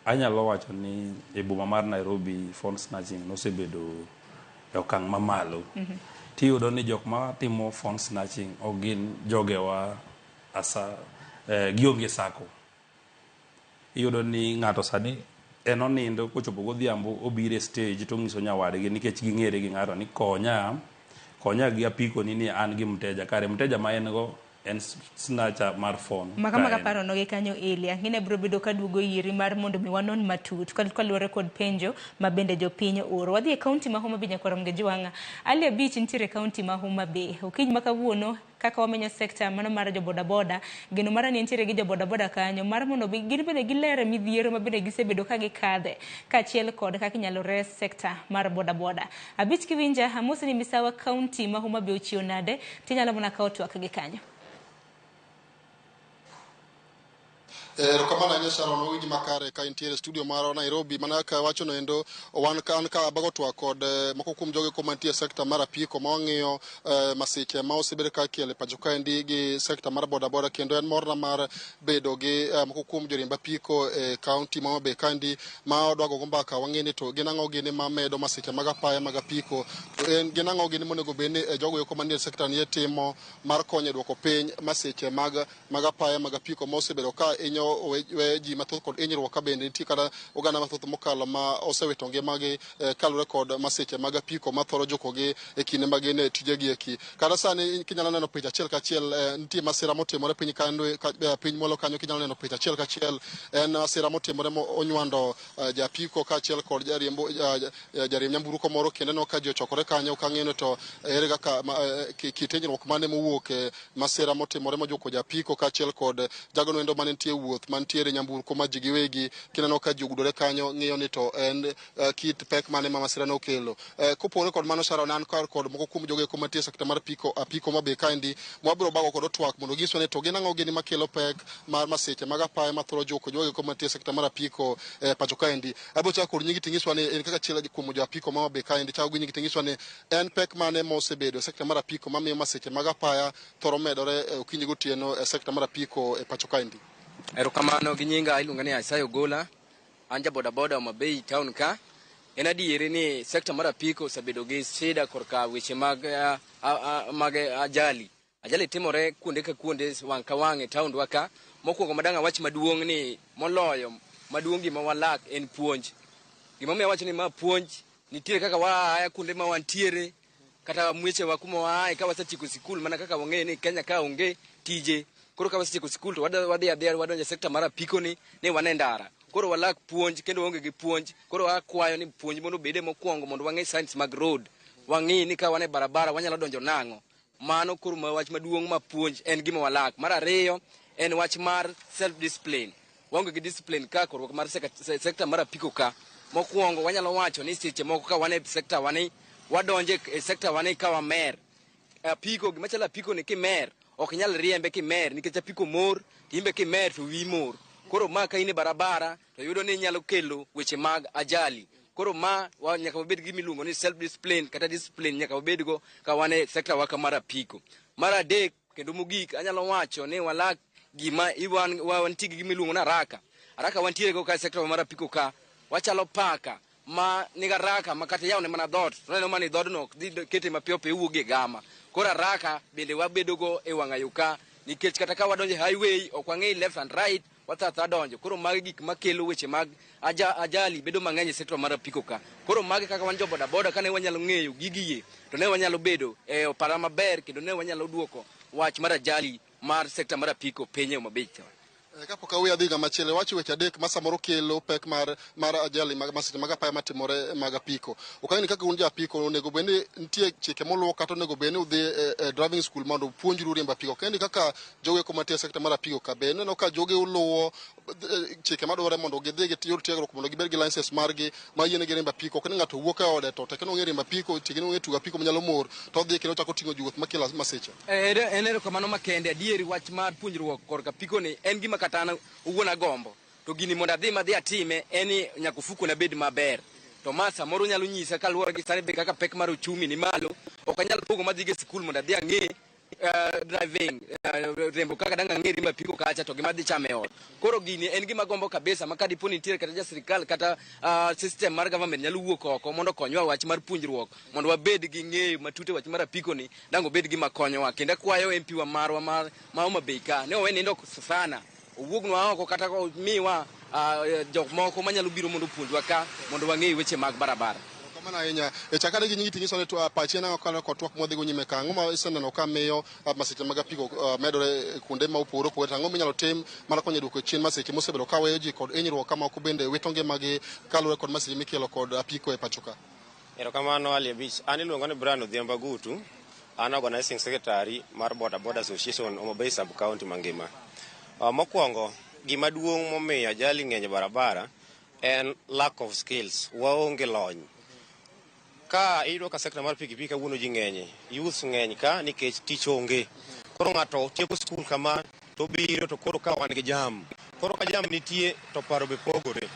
Anyalo wacho ni e boma mar Nairobi phone snatching nosebedo e okang' mamalo. Tiyudo ni jok matimo phone snatching ok gin jogewa asa gionge sako. Iyudo ni ng'ato sani en onindo kochopo godhiambo obiro e stage to onyiso nyawadgi nikech ging'ere gi ng'ato ni konya konya gi apiko ni ni an gi mteja kare mteja ma en go en snatcher mar phone. Maka maka paro no gi kanyo Elia, ng'ine biro bedo ka duogo iri mar mondo mi wanon matut kaluwore kod penjo ma bende jopiny oro. Wadhi e kaunti ma Homa Bay nyakwar Mgejwang'a. Ali Abich nitiere e kaunti ma Homa Bay. Okinyi ma kawuono kaka wamenyo sekta mano mar jo bodaboda, geno mara ni nitiere gi jo bodaboda kanyo mar mondo mi gin bende gilere midhiero ma bende gisebedo ka gikadhe kaachiel kod kaka inyalo res sekta mar bodaboda. Abich kiwinja, amosi ni misawa kaunti ma Homa Bay ochiew nade, tinyalo mana kawo twak gi kanyo. Erokamano ahinya Sharon, wawinji makare ka intiere e studio marwa Nairobi. Mana kaka wachono endo, wan ka an ka abago twak kod moko kuom jogo eko mantie e sekta mar apiko ma wang'iyo masiche ma osebedo ka ikelo e pacho kaendi gi sekta mar bodaboda, kendo en morna mar bedo gi moko kuom joriemb apiko e kaunti ma Homa Bay kaendi ma wadwa gogo mbaka wang'e ni to gin ang'o gini ma medo masiche mag apaya mag apiko, to en gin ang'o gini monego bed ni jogo eko manie sekta ni timo mar konyo e duoko piny masiche mag mag apaya mag apiko ma osebedo ka hinyo ji mathoth kod hinyruok ka bende nitie kata oganda mathoth mokalo ma osewito ngimagi kaluwore kod masiche mag apiko ma thoro jukogi e kinde ma gin e tijegi eki. Kata sani kinyalo neno picha achiel kachiel, nitie masira motimore piny kanyo, piny mwalo kanyo kinyalo neno picha achiel kachiel en masira motimore monywando japiko kaachiel kod jariembo jariemb nyamburko moro, kendo aneno ka ji ochokore kanyo kang'eno to ere kaka kit hinyruok mane mowuok e masira motimore mojuko japiko kaachiel kod jagono endo mane nitie wuoth mantiere nyamburko ma ji giwegi. Kineno ka ji ogudore kanyo ng'iyo ni to en kit pek mane ma masira nokelo. Kopogore kod mano, Sharon, an kar kod moko kuom jogo eko mantie e sekta mar piko apiko ma be kaendi mwabiro bago kod twak mondo ginyiswa ni to gin ang'o gini makelo pek mar masiche mag apaya mathoro juko jogo eko mantie e sekta mar apiko pacho kaendi. Abiro chako kod nyingi ting'iswa ni in kaka achiel kuom jo apiko ma be kaendi, chako gi nyingi ting'iswa ni en pek mane mosebedo e sekta mar apiko mamiyo masiche mag apaya thoro medore okinyi gotieno e sekta mar apiko e pacho kaendi. Erokamano, gi nyinga iluonga ni Isaiah Ogola, an ja bodaboda Homa Bay town ka. En adieri ni sekta mar apiko osebedo gi shida korka weche mag, mag ajali. Ajali timore kuonde ka kuonde, wang' ka wang' e taondwa ka. Mokwongo madang' awach maduong' ni moloyo maduong' gima walak en puonj. Gimomiyo awacho ni ma puonj, nitie kaka waaya kuonde ma wantiere kata mwechewa kuma waaye ka wasetieko sikul, mana kaka wang'eyo ni Kenya ka onge tije. Koro ka wasetieko sikul to wadhi adhiya wadonjo e sekta mar apiko ni wan e ndara. Koro walak puonj kendo waonge gi puonj. Koro akwayo ni puonj mondo obede mokwongo mondo wang'e signs mag road. Wang'i ni ka wan e barabara wanyalo donjo nang'o. Mano koro ma wach maduong' ma puonj en gima walak. Mar ariyo en wach mar self discipline. Waonge gi discipline ka korruok mar sekta mar apiko ka. Mokwongo wanyalo wacho ni seche moko ka wan e sekta wani wadonje e sekta wani ka wamer. Apiko gima chalo apiko ni kimer ok inyal riembe kimer nikech apiko mor to in be kimer to wiyi mor. Koro ma ka in e barabara to yudo ni inyalo kelo weche mag ajali. Koro ma nyaka wabed gi miluongo ni self discipline kata discipline nyaka wabedgo ka wan e sekta wa ka mar apiko. Mar adek kendo mogik anyalo wacho ni walak gima iwan wantie gi gima iluongo ni araka. Araka wantiere go ka e sekta mar apiko ka wachalo paka ma nigi araka ma kata iyawne mana dhoot to oneno mana ni dhoodno ok dhi kete mapiyo piyo iwuog e gama. Koro araka bende wabedogo e wang'ayo ka nikech kata ka wadonjo e highway ok wang'i left and right, watho athoa donjo. Koro magi gik makelo weche mag ajali bedo mang'eny e sekta mar apiko ka. Koro magi kaka wan jo bodaboda kane wanyalo ng'eyo gigi ye to ne wanyalo bedo e opara maber kendo ne wanyalo duoko wach mar ajali mar sekta mar apiko piny e Homa Bay. Kapok aweyo adhi kamachielo, iwacho weche adek ma samoro kelo pek mar ajali mag masiche mag apaya matimore mag apiko. Ok ang'eyo ni kaka un jo apiko onego bed ni nitie chike moluw kata onego bed ni udhi e driving school mondo upuonjru riembo apiko. Ok ang'eyo ni kaka jogo eko mantie e sekta mar apiko ka be ineno ka joge uluwo chike madwarore mondo gidhi giyud tiegruok mondo gibed gi license margi ma yienegi riembo apiko. Ok ni ng'ato wuok e ode to tek ni ong'e riembo apiko, tek ni ong'e tugo apiko manyalo mor to odhi kendo ochako ting'o jowuoth makelo masiche. En erokamano makende adieri wach mar puonjruok korka apiko ni en gima kata an owuon agombo. To gini mondo adhi madhi atime en ni nyaka ofuko na bed maber. To ma samoro nyalo nyisa kaluwore gi sani be kaka pek mar uchumi ni malo, ok anyal pogo madhi go e sikul mondo adhi ang'e. Driving, riembo kaka dang' ang'e riembo apiko kacha to gima dhi chame ot. Koro gini en gima gombo kabisa ma kadipo ni nitiere kata ja sirikal kata system mar government nyalo wuok oko mondo okonywa wach mar puonjruok mondo wabed gi ng'eyo matut e wach mar apiko ni dang' obed gima konyowa. Kendo akwayo MP wa marwa mar ma Homa Bay ka ne owe nindo sana owuognwa oko kata miwa jok moko manyalo biro mondo opuonjwa ka mondo wang'e weche mag barabara. Kamano ahinya. E chakare gi nyingi tinyiso ni to pachi en ang'o kaluwore kod twak mwadhigo nyime ka. Ang'o ma iseneno ka miyo masiche mag apiko medore kuonde ma opogore opogore? To ang'o minyalo tim mar konyo e duoko chien masiche mosebedo ka weyo ji kod hinyruok ka moko bende wito ngimagi kaluwore kod masiche mikelo kod apiko e pacho ka? Erokamano Ali Abich. An iluonga ni Brian Odhiambo Agutu. An organizing secretary mar Boda Boda Association Homa Bay Sub County mangima. Mokwongo, gima duong' momiyo ajali ng'eny e barabara en lack of skills. Waonge lony. Ka iyudo ka sector mar pikipiki kawuono ji ng'enye, youth ng'eny ka nikech tich onge. Koro ng'ato tieko skul kama to biro to koro ka wan gi jam. Koro ka jam nitie to paro be pogore.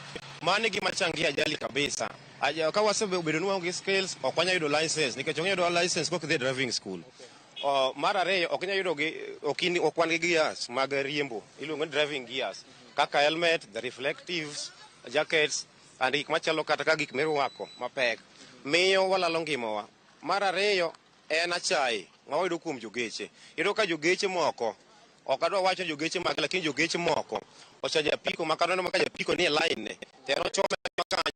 Mano e gima changia ajali kabisa. Aja, ka wasebedo ni waonge skills, ok wanyal yudo license nikech ok inyal yudo license kok idhi e driving school. Mar ariyo, ok inyal yudo gi ok wan gi gears mag riembo, iluongo ni driving gears kaka helmet, the reflectives, jackets and gik machalo kata ka gik mirwako mapek miyo walalo ngimawa. Mar ariyo en achaye ma wayudo kuom jogeche. Iyudo ka jogeche moko ok adwa wacho jogeche mag lakini jogeche moko ochajo apiko ma kata ka japiko nie line ne to en ochome kanyo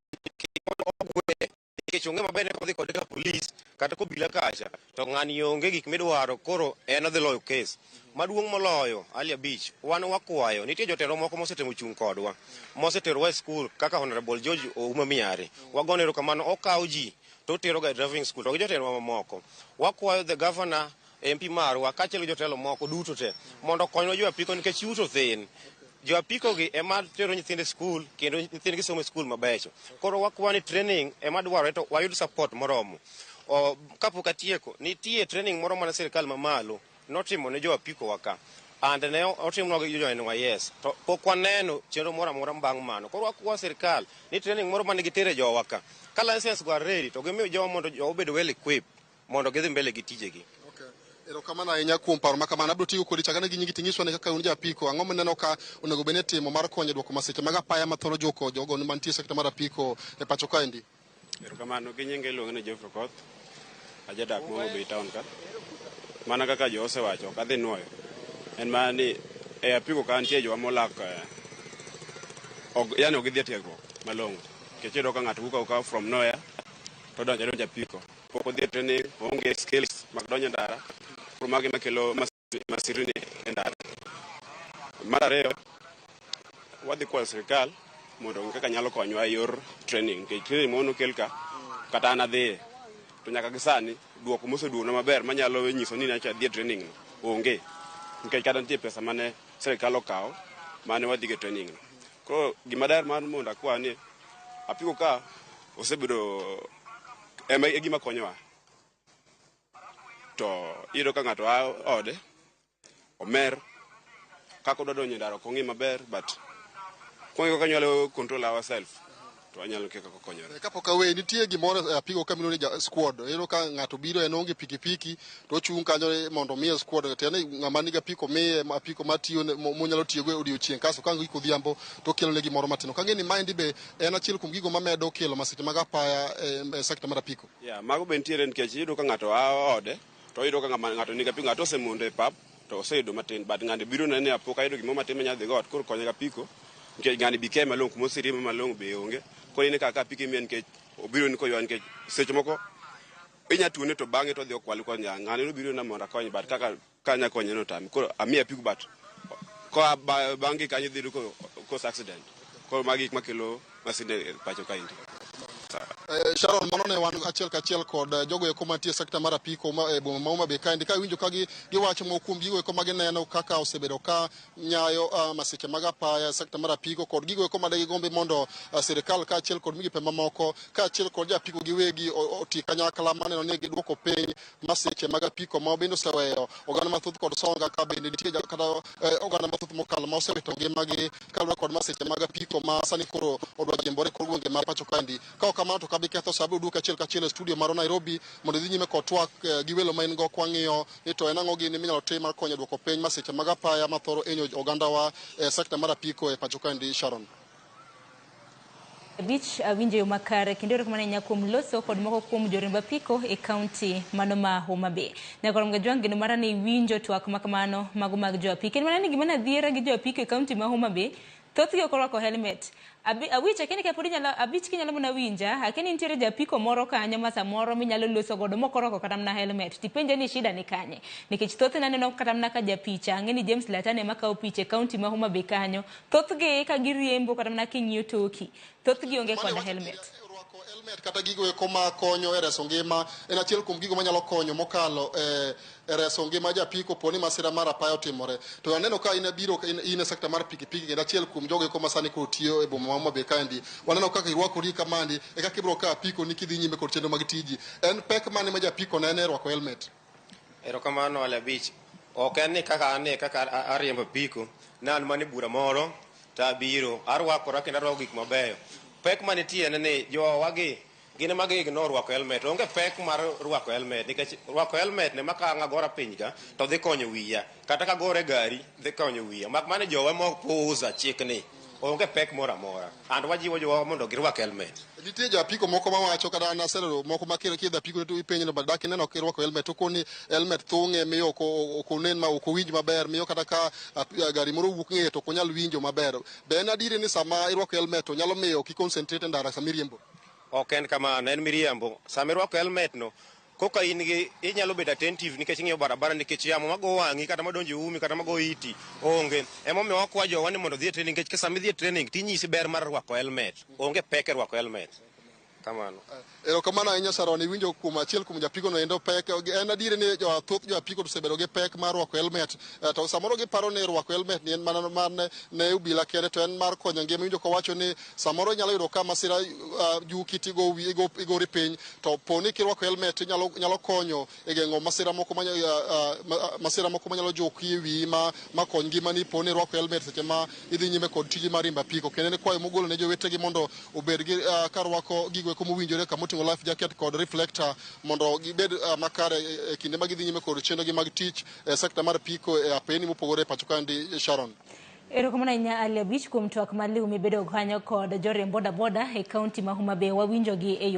ogwe nikech onge maber ni kodhi kode ka polis kata kobila kacha to ng'ani onge gik midwaro koro en odhi loyo kes. Maduong' moloyo Ali Abich, wan wakwayo nitie jotelo moko mosetemo chung' kodwa moseterowa e skul kaka Honorable George Ouma Miari. Wagone erokamano okawo ji to oteroga e driving school to gi jotelo mamoko. Wakwayo the governor MP marwa kaachiel gi jotelo moko duto te mondo okonywa jo apiko nikech yuto thin. Jo apiko gi ema tero nyithindo e skul kendo nyithindgi somo e skul mabecho. Koro wakwayo ni training ema dwarore to wayud support moromo. Kapok atieko, nitie training moro mane sirikal mamalo notimo ne jo apiko wa ka. And ne otimnwa gi jo NYS to pok waneno chenro moro amora bang' mano. Koro wakwayo sirikal ni training moro mane gitere jowa ka. Ka license go are ready to gimiyo jowa mondo jowa obed well equipped mondo gidhi mbele gi tijegi. Okay. Erokamano ahinya kuom paro ma kamano. Abiro tiyo kodi chakane gi nyingi ting'iswa ni kaka un japiko, ang'o mineno ka onego bed ni itimo mar konyo e duoko masiche mag apaya mathoro juko jogo mantie e sekta mar apiko e pacho kaendi? Erokamano, gi nyinga iluonga ni Geoffrey Okoth. Ajadak ma Homa Bay town ka. Mana kaka jo osewacho, ok adhi nuoyo. En mana ni e apiko ka nitie jowa molak ok, yani ok gidhi e tiegruok malong'o. Nikech iyudo ka ng'ato wuok awuoka from nowhere to odonjo adonja apiko. Pok odhi e training, oonge skills mag donjo e ndara. Koro mago ema kelo masirni e ndara. Mar ariyo, wadhi kwayo sirikal mondo ong'e kaka nyalo konyowa e yor training nikech training moro nokel ka kata an adhiye to nyaka gi sani duoko moseduogona maber manyalo nyiso ni nacha adhi e training no onge nikech kata nitie pesa mane sirikal okawo mane wadhigo e training no. Koro gima daher mar mondo akwa ni apiko ka osebedo ema e gima konyowa to iyudo ka ng'ato a ode omer kaka odwa donjo e ndara ok ong'e maber but kwang'iyo kaka wanyalo control ourselves to wanyalo kaka konyore. Kapok aweyi, nitie gimoro e apiko ka miluongo ni squad. Iyudo ka ng'ato biro en oonge pikipiki to ochung' kanyo mondo omiye squad. Tiende ni ng'ama nigi apiko miye apiko matiyo monyalo tiyogo e odiochieng' kasto ka gik odhiambo to okelone gimoro matin. Ok ang'e ni maendi be en achiel kuom gigo mamedo kelo masiche mag apaya e sekta mar apiko. Yeah, mago be nitiere nikech iyudo ka ng'ato a ode to oyudo ka ng'ato nigi apiko, ng'ato osemondo e pap to oseyudo matin but ng'ani biro nene ni pok ayudo gimoro matin manyalo dhi go ot koro konye gi apiko nikech ng'ani be kia malong'o kuma oseriembe malong'o be onge. Koro in kaka apiko imiye nikech obiro ni koywa nikech seche moko inya tuone to bang'e to odhi okwali kwa ng'ani nobiro na mondo akonye but kaka kanya konye notame. Koro amiye apiko but koa bang'e kanyo idhi yudo cause accident. Koro magi gik makelo masinde e pacho kaendi. Sharon, mano ne wan achiel kachiel kod jogo eko mantie e sekta mar apiko ma e boma ma Homa Bay kaendi ka iwinjo ka giwacho moko kuom gigo eko ma gineno kaka osebedo ka nyayo masiche mag apaya e sekta mar apiko kod gigo eko made gigombi mondo sirikal kaachiel kod migepe mamoko kaachiel kod jo apiko giwegi oti kanyakla maneno ni giduoko piny masiche mag apiko ma bende oseweyo oganda mathoth kod songa ka bende nitie kata oganda mathoth mokalo ma osewito ngimagi kaluwore kod masiche mag apiko ma sani koro odwa jimbore kor gwenge ma pacho kaendi. Ka ok kamano to ok abi ketho sa, abiro duoki achiel kachiel e studio marwa Nairobi mondo idhi nyime kod twak gi welo ma in go kwang'iyo ni to en ang'o gini minyalo tim mar konyo duoko piny masiche mag apaya mathoro hinyo ogandawa e sekta mar apiko e pacho kaendi. Sharon. Abich awinjo yo makare kendo erokamano ahinya kuom loso kod moko kuom joriemb apiko e kaunti mano ma Homa Bay. Nyakoro Mgajwang', geno mara ni iwinjo twak makamano mago mag jo apiko. En mana ni gima nadhiera gi jo apiko e kaunti ma Homa Bay, thothgi ok orwako helmet. Awich akia ni kapod inyalo abich kinyalo mana winja, akia ni nitiere japiko moro kanyo ma samoro minyalo loso godo mok orwako kata mana helmet. Tipenje ni shida ni kanye. Nikech thothne aneno kata mana ka japicha, ang'e ni James Latane ema kawo picha e kaunti ma Homa Bay kanyo. Thothgi ka giriembo kata mana king'iyo toki, thothgi onge kod helmet. Rwako helmet kata gigo eko ma konyo e reso ngima en achiel kuom gigo manyalo konyo mokalo e reso ngima japiko po ni masira mar apaya otimore. To aneno ka in abiro in e sekta mar pikipiki kendo achiel kuom jogo eko ma sani koro tiyo e boma ma Homa Bay kaendi. Waneno kaka irwakori kamandi e kaka ibiro kawo apiko ni kidhi nyime kod chenro mag tiji. En pek mane ma japiko nene e rwako helmet? Erokamano Ale Abich. Ok en ni kaka an ni kaka ariembo apiko, ne an mana e bura moro to abiro, arwakora kendo arwako gik mabeyo. Pek manitie en ni jowagi gin ema gi ignore rwako helmet. Onge pek mar rwako helmet nikech rwako helmet ne maka ang' agora piny ka to dhi konyo wiya. Kata ka agore gari dhi konyo wiya. Mak mana jowa ma puuza chikni onge pek moro amora. And wajiwo jowa mondo girwak helmet. Nitie jo apiko moko mawacho kata an aseneno moko ma kiidho apiko to ipenjo ni dak ineno kirwako helmet to okoni helmet thung'e miyo ok onen ma ok owinj maber, miyo kata ka gari moro wuok ng'eye to ok onyal winjo maber. Be en adieri ni sama irwako helmet to nyalo miyo ok i concentrate e ndara sama iriembo? Ok en kamano, en miriambo. Sama irwako helmet no, koka in gi inyalo bedo attentive nikech ing'iyo barabara, nikech yamo mago wang'i kata madonjo e umi kata mago iti onge. Emomiyo wakwa jowa ni mondo odhi e training, nikech sama idhi e training tinyisi ber mar rwako helmet. Onge pek e rwako helmet. Kamano. Erokamano ahinya Sharon, iwinjo kuom achiel kuom japiko no endo pek. En adieri ni thoth jo apiko osebedo gi pek mar rwako helmet, to samoro giparo ni rwako helmet ni en mana mar ne obila kende, to en mar konyo ngima. Iwinjo kowacho ni samoro inyalo yudo ka masira juki tigo igori piny, to poni kirwako helmet nyalo konyo e geng'o masira moko masira moko manyalo juki e wiyi ma kony ngimani poni irwako helmet seche ma idhi nyime kod tiji mar riembo apiko. Kendo en kwayo mogolo ne jowetegi mondo obed gi ka rwako gigo eko mowinjore kamoting'o life jacket kod reflector mondo gibed makare e kinde ma gidhi nyime kod chenrogi mag tich e sekta mar piko e apeni mopogore e pacho kaendi. Sharon. Erokamano ahinya Ali Abich kuom twak maliw mibedo kanyo kod joriemb bodaboda e kaunti ma Homa Bay. Wawinjogi e yo